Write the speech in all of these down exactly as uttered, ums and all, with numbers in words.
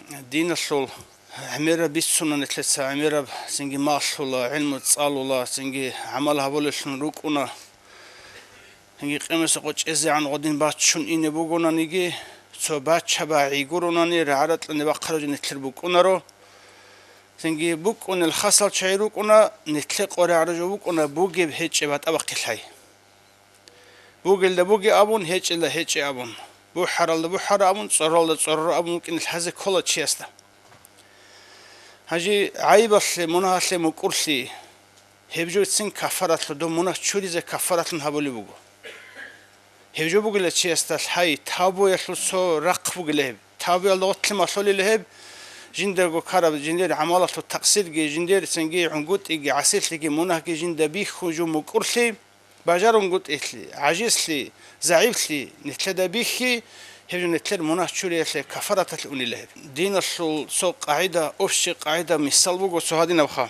Диналъул гӀемераб бицуна нилъеца, гӀемераб цинги малъула, гӀилму цӀалула, цинги гӀамал гьабулеллъун рукӀуна. Цинги къемаса къо чӀезегӀан гъодин баччун ине бугонаниги, цо бачаба гӀи гуронани рагӀа-ратӀлъани бахъараб жо нилъер букӀунаро. Цинги букӀунел хасал чагӀи рукӀуна, нилъе къо рагӀараб жо букӀуна бугеб гьечӀеб батӀа бахъи лъай. Бугелда буге абун, гьечӀелда гьечӀе абун, бухӀаралда бухӀара абун, цӀоралда цӀорора абун вукӀине лъазе ккола чиясда. Гьанже гӀайибалъе, мунагьалъе мукӀурлъи, гьеб жо цин кафаратлъун, дов мунагь чуризе кафаратлъун гьабулеб буго. Гьеб жо бугила чиясда лъай, тавбуялъул цо рахъ бугила гьеб. Тавбуялда гъотлъи малъолила гьеб, жиндаго ккараб, жиндир гӀамалалъул такъсирги, жиндир цинги гӀунгутӀиги, гӀасилъиги, мунагьги жинда бихьун жо мукӀурлъи, бажарунгутӀилъи, гӀажизлъи, загӀиплъи, нилъеда бихьи, гьеб жо нилъер мунагь чуриялъе кафараталъе унила гьеб. Диналъул цо къагӀида, общий къагӀида мисал буго цо гьадинабха.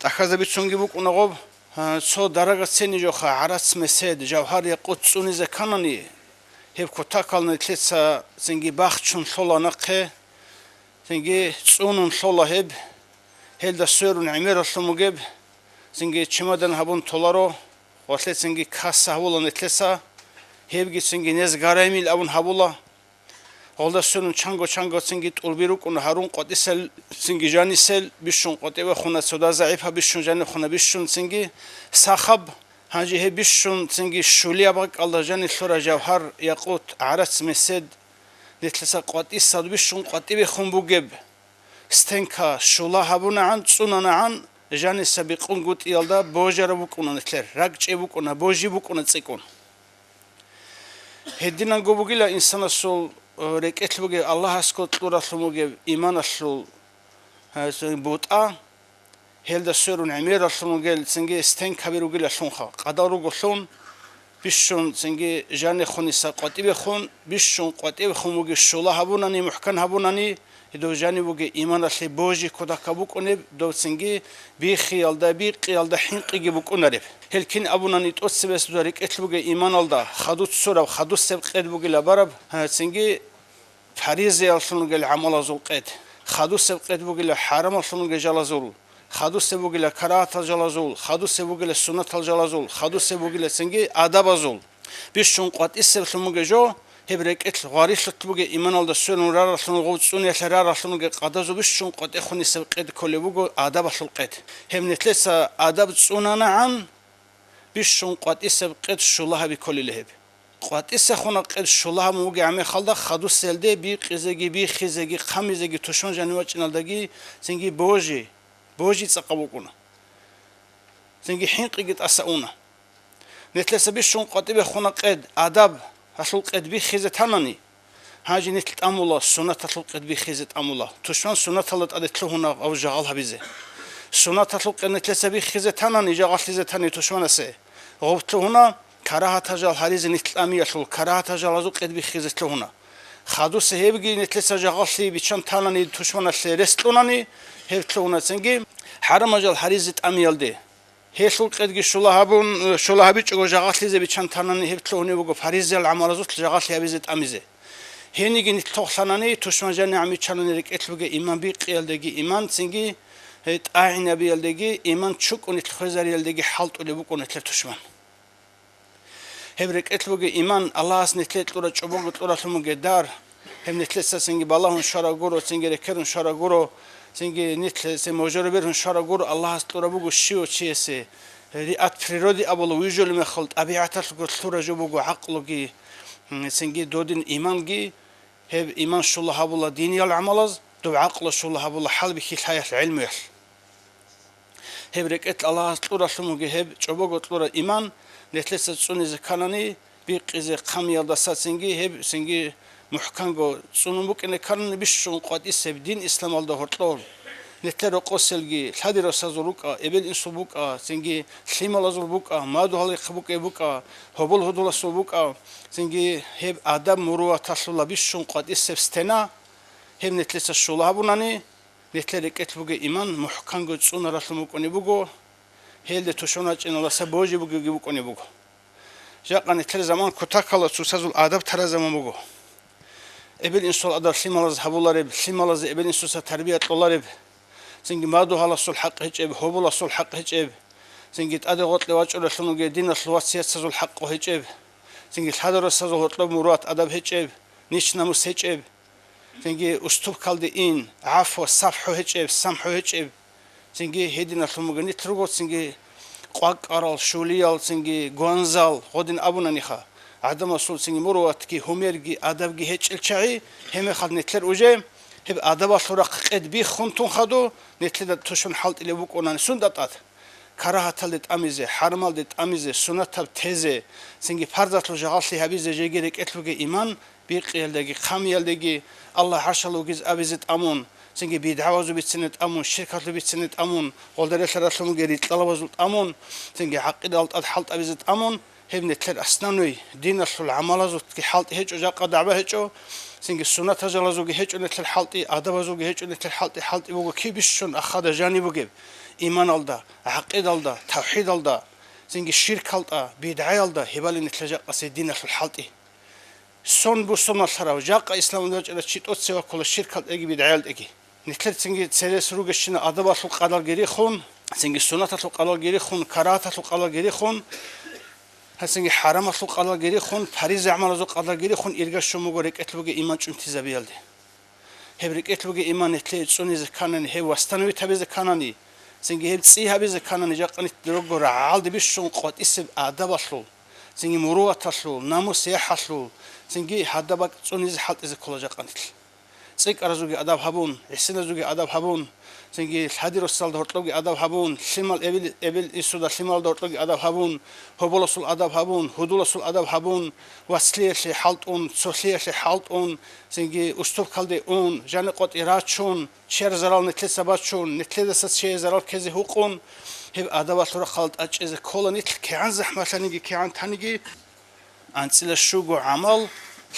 ТӀахьазда бицунги букӀуна гъоб, а, цо дарага цени жоха гӀарац-месед, жавгьар-якъут цӀунизе кканани, гьеб кутакал нилъеца цинги бахчун лъола нахъе, цинги цӀунун лъола гьеб, гьелда сверун гӀемералъун бугеб, цинги чемодан гьабун толаро, гъолъецинги касса гьавула нилъеца, гьебги цинги нез гараймил абун гьабула. Гъолда сверун чанго-чанго цинги тӀурби рукӀуна гьарун къватӀисел, цинги жанисел, бищун къватӀиве хуна цода загӀипаб, бищун жаниб хуна бищун цинги сахаб. Гьанже гьеб бищун цинги щулияб бакӀалда жани лъура жавгьар-якъут, гӀарац-месед, нилъеца къватӀисал бищун къватӀибехун бугеб стенка щула гьабунагӀан, цӀунанагӀан, жаниса бикъунгутӀиялда божараб букӀуна нилъер, ракӀчӀеб букӀуна, божи букӀуна цӀикӀкӀун. Гьединанго бугила инсанасул, э, рекӀелъ бугеб, Аллагьасго кьуралъун бугеб иманалъул, э, бутӀа, гьелда сверун гӀемералъун ругел цинги стенкаби ругилалъунха, къадал руголъун, бищун цинги жанихуниса къватӀибехун, бищун къватӀибехун бугеб щула гьабунани, мухӀкан гьабунани, дов жанив бугеб иманалъе божи кодакаб букӀунеб, дов цинги бихиялда, бикъиялда хӀинкъиги букӀунареб. Гьел кин абунани тӀоцебесеб рекӀелъ бугеб иманалда хадуццураб, хадусеб къед бугила бараб, гьа, цинги фаризаяллъун ругел гӀамалазул къед, хадусеб къед бугила хӀарамаллъун ругел жалазул, хадусеб бугила карагьатал жалазул, хадусеб бугила суннатал жалазул, хадусеб бугила цинги адабазул. Бищун къватӀисеблъун бугеб жо, гьеб рекӀелъ гъварилъулъ бугеб иманалда сверун раралъун гъов цӀуниялъе раралъун ругеб къадазул бищун къватӀехунисеб къед кколеб буго адабалъул къед. Гьеб нилъеца адаб цӀунанагӀан, бищун къватӀисеб къед щула гьаби кколила гьеб. КъватӀисехуна къед щула гьабун бугеб гӀамехалда хадуселде бикъизеги, бихизеги, хъамизеги, тушман жанив вачӀиналдаги цинги божи, божи цӀакъаб букӀуна. Цинги хӀинкъиги тӀаса уна. Нилъеца бищун къватӀибехуна къед, адаб, гьалъул къед биххизе танани, гьанже нилъ тӀамула, суннаталъул къед биххизе тӀамула. Тушман суннаталда тӀаде лъугьуна гьав жагъал гьабизе. Суннаталъул къед нилъеца биххизе танани, жагъаллъизе тани тушманасе, гъуб лъугьуна, карагьатал жал гьаризе нилъ тӀамиялъул, карагьатал жалазул къед биххизе лъугьуна. Хадусе гьебги нилъеца жагъаллъи биччан танани, тушманалъе рес кьунани, гьеб лъугьуна цинги хӀарамал жал гьаризе тӀамиялде. Гьелъул къедги щула гьабун, щула гьабичӀого жагъаллъизе биччан танани, гьеб лъугьунеб буго фаризиял гӀамалазулъ жагъаллъи гьабизе тӀамизе. Гьениги нилъ тохлъанани, тушман жанигӀан биччанани рекӀелъ бугеб иман бикъиялдеги иман, цинги, гьей, тӀагӀинабиялдеги иман, чукӀун нилъ хвезариялдеги хӀалтӀулеб букӀун нилъер тушман. Гьеб рекӀелъ бугеб иман, Аллагьас нилъее кьураб чӀобого кьуралъун бугеб дар, гьеб нилъеца цинги балагьун щвараб гуро, цинги рекерун щвараб гуро, цинги нилъеца можоро бергьун щвараб гуро, Аллагьас кьураб буго щивав чиясе. Ри-, от природы абула, вижулеб мехалъ тӀабигӀаталъго лъураб жо буго гӀакълуги, м, цинги додин иманги. Гьеб иман щула гьабула диниял гӀамалаз, доб гӀакълу щула гьабула хӀалбихьи лъаялъ гӀелмуялъ. Гьеб рекӀелъ Аллагьас кьуралъун бугеб гьеб чӀобого кьураб иман, нилъеца цӀунизе кканани, бикъизе хъамиялдаса цинги, гьеб цинги мухӀканго цӀунун букӀине кканани, бищун къватӀисеб дин исламалда гьоркьор. Нилъер рокъоселги, лъади-росазул рукӀа, эбел-инсул букӀа, цинги лъималазул букӀа, мадугьалихъ букӀе букӀа, гьобол-гьудуласул букӀа, цинги гьеб адаб-муруваталъула бищун къватӀисеб стена, гьеб нилъеца щула гьабунани, нилъер рекӀелъ бугеб иман мухӀканго цӀунаралъун букӀунеб буго, гьелде тушман вачӀиналдаса божи бугевги букӀунеб буго. Жакъа нилъер заман кутакалда цоцазул адаб тараб заман буго. Эбел-инсул адаб лъималаз гьабулареб, лъималазе эбел-инсуца тарбия кьолареб, цинги мадугьаласул хӀакъ гьечӀеб, гьоболасул хӀакъ гьечӀеб, цинги тӀаде гъоркье вачӀунелъунги диналъул вацияцазул хӀакъ гьечӀеб, цинги лъадарасазул гьоркьоб муруват-адаб гьечӀеб, нич-намус гьечӀеб, цинги уступкалде ин, гӀафу, сафхӀу гьечӀеб, самхӀу гьечӀеб, цинги гьединалъун бугеб нилъ руго, цинги къвакӀарал, щулиял, цинги гванзал, гъодин абунаниха, гӀадамасул цинги муруватги, гьумерги, адабги гьечӀел чагӀи, гьебмехалъ нилъер уже гьеб адабалъул рахъ къед биххун тун хадур, нилъеда тушун хӀалтӀулеб букӀунани сундатӀад. Карагьаталде тӀамизе, хӀарамалде тӀамизе, суннатаб тезе, цинги парзалъул жагьаллъи гьабизе жеги рекӀелъ бугеб иман, бикъиялдеги, хъамиялдеги, Аллагь гӀаршалъ вугизе абизе тӀамун, цинги бидгӀабазул бицине тӀамун, ширкалъул бицине тӀамун, гъолда релълъаралъун бугеб рикьалабазул тӀамун, цинги гӀакъидал тӀад хӀалтӀабизе тӀамун, гьеб нилъер основной диналъул гӀамалазулги хӀалтӀи гьечӀо, жакъа дагӀба гьечӀо, цинги суннатажалазулги гьечӀо нилъер хӀалтӀи, адабазулги гьечӀо нилъер хӀалтӀи, хӀалтӀи буго кибищун ахада жаниб бугеб, иманалда, гӀакъидалда, тавхӀидалда, цинги ширкалда, бидгӀаялда, гьебали нилъер жакъасе диналъул хӀалтӀи. Сон бусурманлъарав, жакъа исламалде вачӀарав чи тӀоцеве ваккула ширкалъеги бидгӀаялдеги. Нилъер цинги церес ругещина адабалъул къадалги рихун, цинги суннаталъул къадалги рихун, карагьаталъул къадалги рихун, гьацинги хӀарамалъул къадалги рихун, париза гӀамалазул къадалги рихун ирга щун буго рекӀелъ бугеб иман чӀунтизабиялде. Гьеб рекӀелъ бугеб иман нилъее цӀунизе кканани, гьеб восстановить гьабизе кканани, цинги гьеб цӀи гьабизе кканани, жакъа нилъ дурго рагӀалде бищун къватӀисеб адабалъул, цинги муруваталъул, намус-яхӀалъул, цинги гьадаб бакӀ цӀунизе хӀалтӀизе ккола жакъа нилъ. ЦӀикӀкӀаразулги адаб гьабун, гӀисиназулги адаб гьабун, цинги лъади-росалда гьоркьобги адаб гьабун, лъимал эбел-, эбел-инсуда лъималалда гьоркьобги адаб гьабун, гьоболасул адаб гьабун, гьудуласул адаб гьабун, вацлъиялъе хӀалтӀун, цолъиялъе хӀалтӀун, цинги уступкалде ун, жаникъватӀи рачун, чияр зарал нилъеца бачун, нилъедаса чияе зарал ккезе гьукъун, гьеб адабалъул рахъалда тӀадчӀезе ккола нилъ кигӀан захӀмалъаниги, кигӀан таниги. АнцӀила щуго гӀамал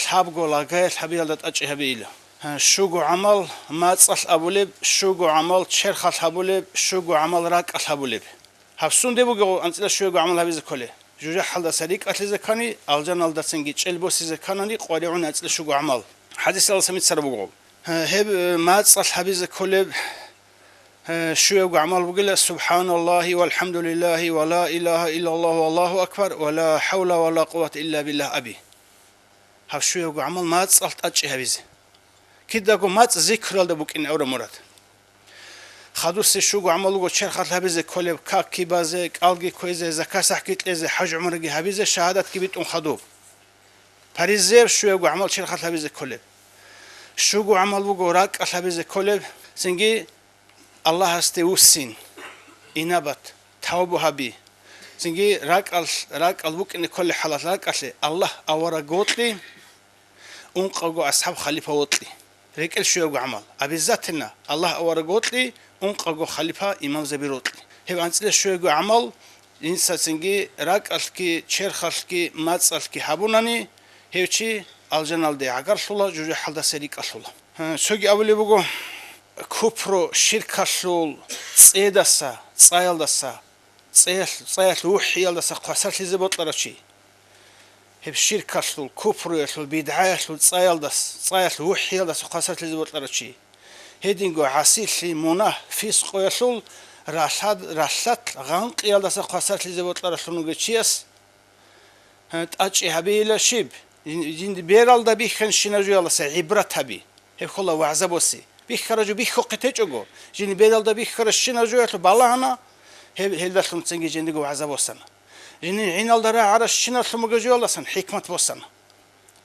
лъабго лагаялъ гьабиялда тӀадчӀи гьабейила. Гьа, щуго гӀамал мацӀалъ абулеб, щуго гӀамал черхалъ абулеб, щуго гӀамал ракӀалъ абулеб. Гьаб сунде бугеб анцӀила щуго гӀамал гьабизе кколеб? ЖужахӀалдаса рикӀкӀалъизе ккани, алжаналдацинги чӀел босизе кканани, къваригӀуна анцӀила щуго гӀамал. ХӀадисалдаса бицараб буго. Гьеб, э, мацӀалъ гьабизе кколеб, э, щуябго гӀамал бугила: «Субханаллагьи валхӀамдулиллагьи ва ла илагьа иллаллагьу валлагьу акбар ва ла хӀавла ва ла къуввата илла биллагь» аби. Гьаб щуябго гӀамал мацӀалъ тӀадчӀи гьабизе. Кидаго мацӀ зикралда букӀин авра мурад. Хадусе щуго гӀамал вуго черхалъ гьабизе кколеб: какги базе, кӀалги кквезе, закасахӀги кьезе, хӀаж-гӀумраги гьабизе, шагьадатги битӀун хадуб. Паризаяб щуябго гӀамал черхалъ гьабизе кколеб. Щуго гӀамал буго ракӀалъ гьабизе кколеб, цинги Аллагьасде вуссин, инабат, тавбу гьаби. Цинги ракӀалъ, ракӀал букӀине кколеб хӀалалъ ракӀалъе Аллагь авараг вокьи, ункъавго асхӀаб халифа вокьи. РекӀел щуябго гӀамал. Обязательно Аллагь авараг вокьи, ункъавго халифа имамзаби рокьи. Гьеб анцӀила щуябго гӀамал, инсацинги ракӀалъги, черхалъги, мацӀалъги гьабунани, гьев чи алжаналде гӀагарлъула, жужахӀалдаса рикӀкӀалъула. Гьа, цоги абулеб буго, купру, ширкалъул цӀедаса, цӀаялдаса, цӀаялъ-, цӀаялъ вухӀиялдаса хвасарлъизе бокьарав чи. Гьеб ширкалъул, купруялъул, бидгӀаялъул цӀаялдас-, цӀаялъ вухӀиялдаса хвасарлъизе бокьарав чи. Гьединго гӀасилъи, мунагь, фискъуялъул ралъад-, ралъад гъанкъиялдаса хвасарлъизе бокьаралъун вугев чияс, гьа, тӀачӀи гьабейила щиб? Жин-, жинди бералда бихьанщина жуялдаса гӀибрат гьаби. Гьеб хъула вагӀза боси. Бихьара жо бихьухъе течӀого, жинди бералда бихьаращина жуялъул балагьана, гьеб, гьелдалъун цинги жиндиго вагӀза босана. Жинди гӀиналда рагӀаращиналъун буго жуялдасан хӀикмат босана.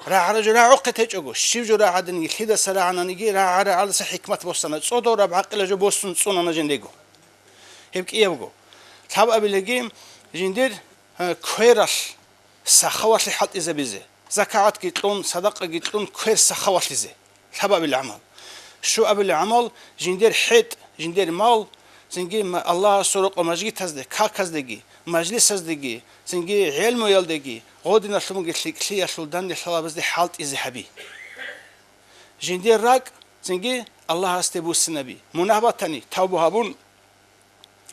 РагӀара жо рагӀухъе течӀого, щив жо рагӀадинги, лъидаса рагӀананиги, рагӀа-рагӀалдаса хӀикмат босана, цӀодораб гӀакъила жо босун цӀунана жиндиго. Гьеб кӀиябго. Лъабабилаги жиндир, э, квералъ сахавалъи хӀалтӀизабизе, закагӀатги кьун, садакъаги кьун, квер сахавалъизе. Лъабабил гӀамал. Щуабил гӀамал, жиндир хӀетӀ, жиндир мал, цинги ма-, Аллагьасул рокъоб мажгитазде, каказдеги, мажлисаздеги, цинги гӀелмуялдеги, гъодиналъунги лъикӀлъиялъул данде лъалабазде хӀалтӀизе гьаби. Жиндир ракӀ, цинги Аллагьасде буссинаби. Мунагь батани, тавбу гьабун,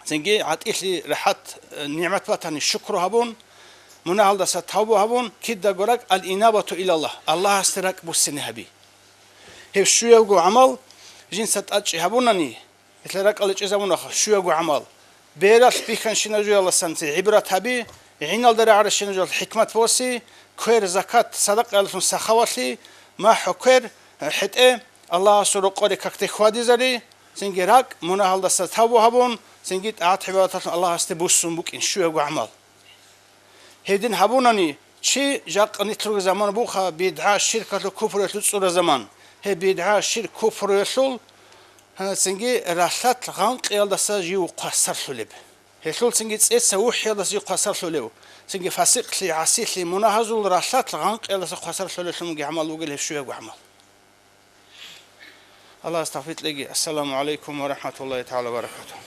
цинги гӀатӀилъи рахӀат, э, нигӀмат батани, шукру гьабун, мунагьалдаса тавбу гьабун, кидаго ракӀ, ал-инабату илаллагь, Аллагьасде ракӀ буссине гьаби. Гьеб щуябго гӀамал жинца тӀадчӀи гьабунани, гьелъа ракӀалда чӀезабунаха щуябго гӀамал. Бералъ бихьанщина жоялдасан цин гӀибрат гьаби, гӀиналда рагӀаращина жоялъ хӀикмат боси, квер, закат, садакъаялдалъун сахавалъи, махӀу квер, хӀетӀе, Аллагьасул рокъоре какде хьвадизари, цинги ракӀ, мунагьалдаса тавбу гьабун, цинги тӀагӀат-гӀибадаталъун Аллагьасде буссун букӀин щуябго гӀамал. Гьедин гьабунани, чи жакъа нилъерго заман буха, бидгӀа, ширкалъул, куфруялъул цӀура заман. Гьеб бидгӀа, ширк, куфруялъул, гьанацинги ралъдал гъанкъиялдаса жив хвасарлъулеб. Гьелъул цинги цӀеца вухӀиялдаса жив хвасарлъулев. Цинги фасикълъи, гӀасилъи, мунагьазул ралъдал гъанкъиялдаса хвасарлъулелъунги гӀамал вугел гьеб щуябго гӀамал. Аллагьас тавфикъ лъеги. Ассаламу гӀалайкум ва рахӀматуллагьи тагӀала ва баракатугьу.